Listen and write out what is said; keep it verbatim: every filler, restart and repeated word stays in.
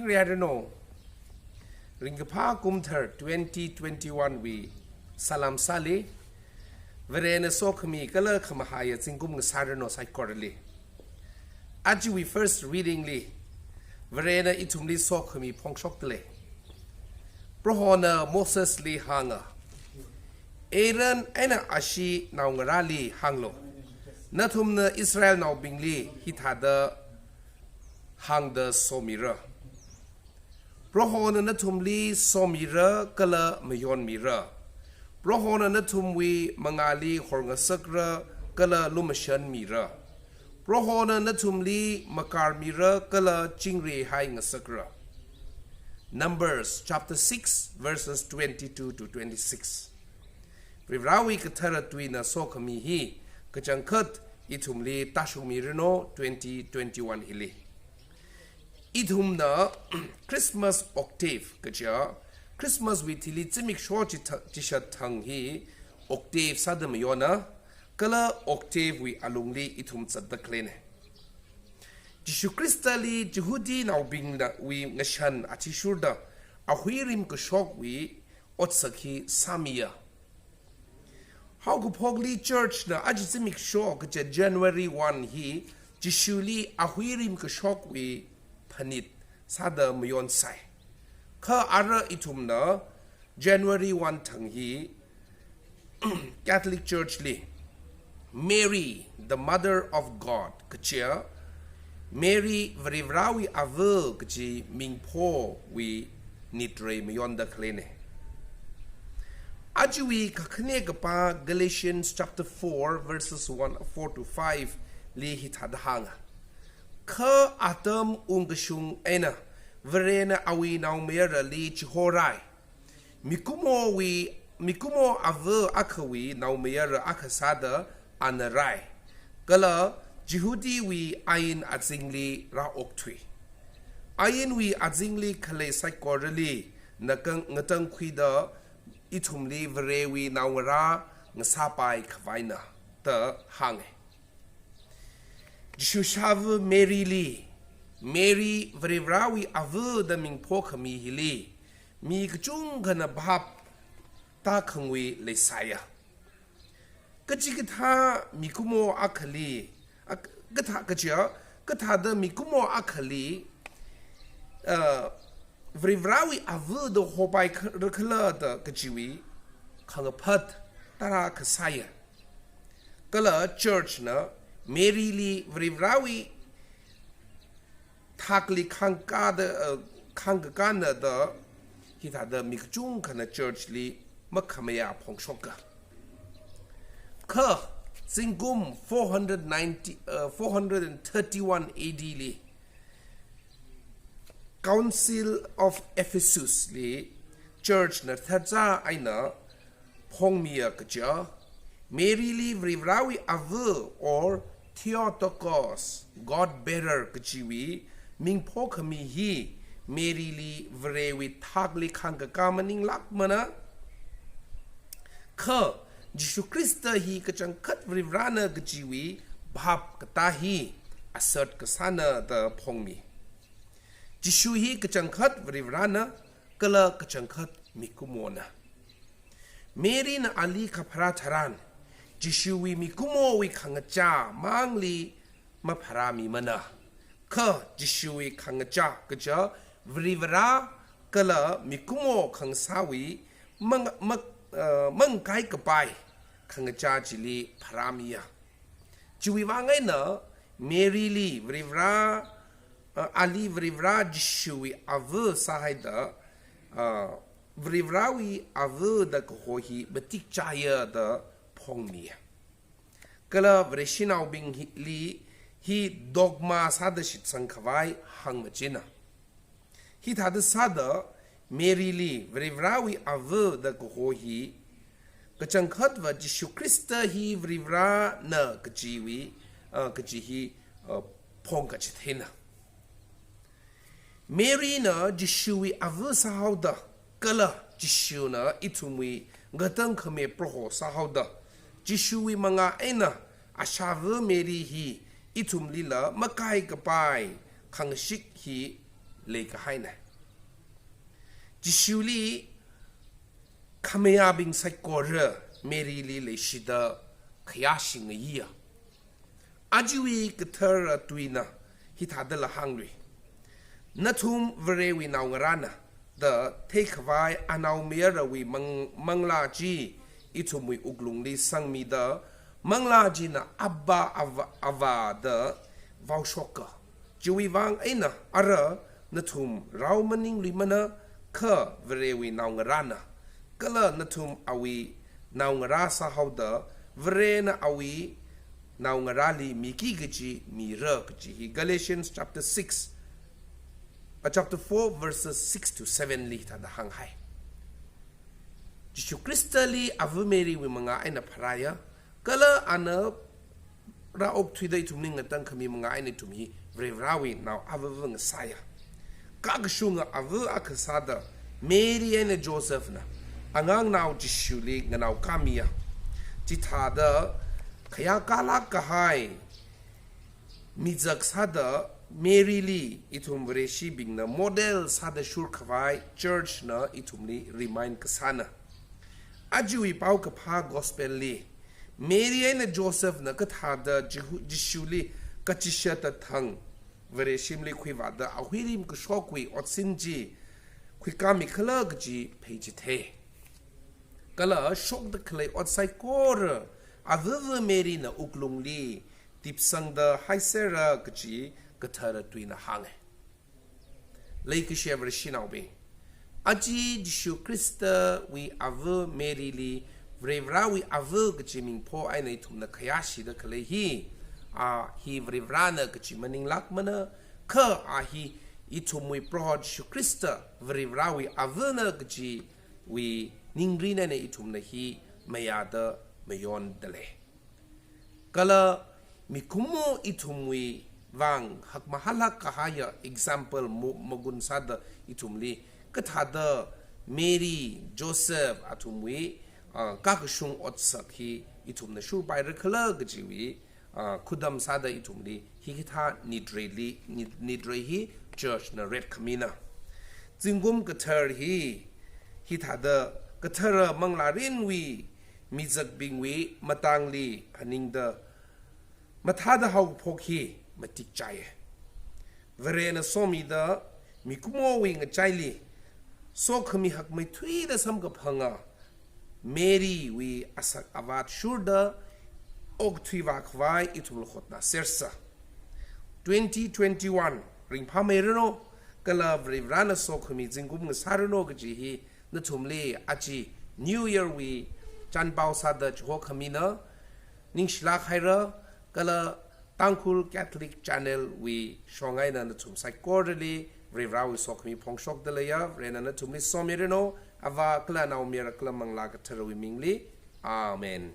Riarano, ringkaphā kumthar twenty twenty-one wui salam sāli. Varena sokhami kala khamahaiya zingkum ngasārano saikorali. Ajawui first reading li, Varena ithumli sokhami phongshokdalei. Prohona Mosesli hānga, Aaron eina ashi naongarāli hānglu, nathumna Israelnaobingli hithāda hāngda somira. Prohona nathumli somira kala mayonmira. Prohona nathumwui mangāli horngasakra kala lumashanmira. Prohona nathumli makarmira kala chingrihai ngasakra. Numbers chapter six, verses twenty-two to twenty-six. Varivarāwui kathara tuina sokhami hi kachangkhat ithumli tāshungmirano twenty twenty-one hili. Ithumna Christmas octave kaja, Christmas wui thili zimiksho chitha-, chishat thang hi octave sāda mayona, kala octave wui alungli ithum zatda khaleina. Jishu Khristali Jihudinaobingna wui ngashan athishurda ahui rimkashokwui otsak hi sāmiya. Haokaphokli church na aja zimiksho kaja January one hi Jishuli ahui rimkashokwui phanit sāda mayonsai. Kha ara ithumna January one thang hi Catholic Church li Mary, the Mother of God kaja, Mary Varivarāwui ava kaji mingphowui nitrei mayonda khaleina. Ajawui kakhane kapā Galatians chapter four, verses one, four to five li hithāda hānga, Kha atam ungkashung eina Varena awui naomayarali chihorai. Mikumowui, mikumo ava akhawui naomayara akha sāda ana rai. Kala Jihudiwui ain azingli rāokthui. Ainwui azingli khalei saikorali nakang ngatangkhuida ithumli Varewui naongarā ngasāpai khavaina da hānga. Jishu shāva Maryli, Mary Varivarāwui ava da mingpho khami hili, mi kachungkhana bhap tākhangui leisāya. Kachikathā mikumo akhali, ak-, kathā kaja, kathāda mikumo akhali, uh, Varivarāwui ava da hopai kha-, rakhala da kajiwui khangaphat tarākha sāya. Kala church na Maryli Varivarāwui thakli khangkāda, uh, khangkakāna da hithāda mi kachungkhana church li makhamayā phongshoka. Kha zingkum four hundred ninety, uh, four hundred and thirty-one A D li Council of Ephesus li church na thacha eina phongmiya kaja, Maryli Varivarāwui ava or Theotokos, God bearer kajiwui mingpho khami hi Maryli Varewui thakli khangkakā maninglākmana. Kha Jishu Khrista hi kachangkhat Varivarāna kajiwui bhap katā hi asat kasāna da phongmi. Jishu hi kachangkhat Varivarāna, kala kachangkhat mikumona. Maryna ali kapharā tharan, Jishuwui mikumowui khangachā mangli mapharāmimana. Kha Jishuwui khangachā kaja Varivarā kala mikumo khangasāwui mang-, mang-, uh, mangkai kapai khangachā chili pharāmiya. Chiwui vang eina Maryli Varivarā, uh, ali Varivarā Jishuwui ava sāhaida, uh, Varivarāwui ava da kaho hi matik chāya da phongmiya. Kala Vareshinaobing hi, li hi dogma sāda shitsang khavai hāngmachina. Hithāda sāda Maryli Varivarāwui ava da kaho hi kachangkhatva Jishu Khrista hi Varivarāna kajiwui, uh, kaji hi, uh, phongkachitheina. Maryna Jishuwui ava sāhaoda, kala Jishuna ithumwui ngatangkhami Proho sāhaoda, Jishuwui mangā eina ashava Mary hi ithumlila makai kapai khangashik hi leikahaina. Jishuli khamayābing saikora Maryli leishida khayāshi ngayiya. Ajawui kathara tuina hithādala hānglui. Nathum Varewui naongarāna da theikhavai anaomayarawui mang-, manglā chi ithumwui wuklungli sangmida, manglā china Abba, Avā, Avā da vaoshoka. Chiwui vang eina ara nathum rao maningluimana, kha Varewui naongarāna. Kala nathum awui naongarā sāhaoda, Varena awui naongarāli miki kaji mira kaji hi Galatians chapter six, uh, chapter four, verses six to seven li hithāda hānghai. Jishu Khristali ava Marywui mangā eina pharāya, kala ana rāokthuida ithumli ngatangkhami mangā eina ithum hi Varivarāwui nao avava ngasāya. Kakashunga ava akha sāda Mary eina Josephna angangnao Jishuli nganaokāmiya. Chithāda khayākalāk kahai mizak sāda Maryli ithum Vareshibingna model sāda shurkhavai churchna ithumli remind kasāna. Ajawui paokaphā gospel li Mary eina Josephna kathāda Jihu-, Jishuli kachishat thang Vareshimli khuivāda ahuirim kashokwui otsin chi khuikāmikhala kaji pheichithei. Kala shokda khalei ot saikora avava Maryna wuklungli tipsangda haisera kaji kathara tuina hānga. Leikashiya Vareshinaobing, aja Jishu Khristawui ava Maryli Varivarāwui ava kaji mingpho eina ithumna khayāshida khalei hi, a hi Varivarāna kaji maninglākmana, kha a hi ithumwui Proho Jishu Khrista Varivarāwui avana kajiwui ningrin eina ithumna hi mayāda mayonda lei. Kala mikumo ithumwui vang hakmahālāk kahaiya example mo-, magun sāda ithumli kathāda Mary, Joseph athumwui, ah, kakashung otsak hi ithumna shurpairakhala kajiwui, ah, khudam sāda ithumli hikathā nitreili, nit-, nitrei hi churchna retkhamina. Zingkum kathar hi hithāda kathara manglārinwui mizakbingwui matangli phaningda mathāda haophok hi matikchai. Varena somida mikumowui ngachaili sokhami hakmeithuida samkaphanga Marywui asak avāt shurda okthuivākhavai ithumla hotnāsersa. Twenty twenty-one ringphāmeiranu, kala Varivarāna sokhami zingkum ngasāranu kaji hi nathumli aja New Year wui chānpao sāda chihokhamina. Ningshilāk haira, kala Tangkhul Catholic Channel wui shong eina nathum saikorali Varivarāwui sokhami phongshokda leiya. Varena nathumli somiranu. Avā kala Naomayara kala Manglā Katharawui mingli. Amen.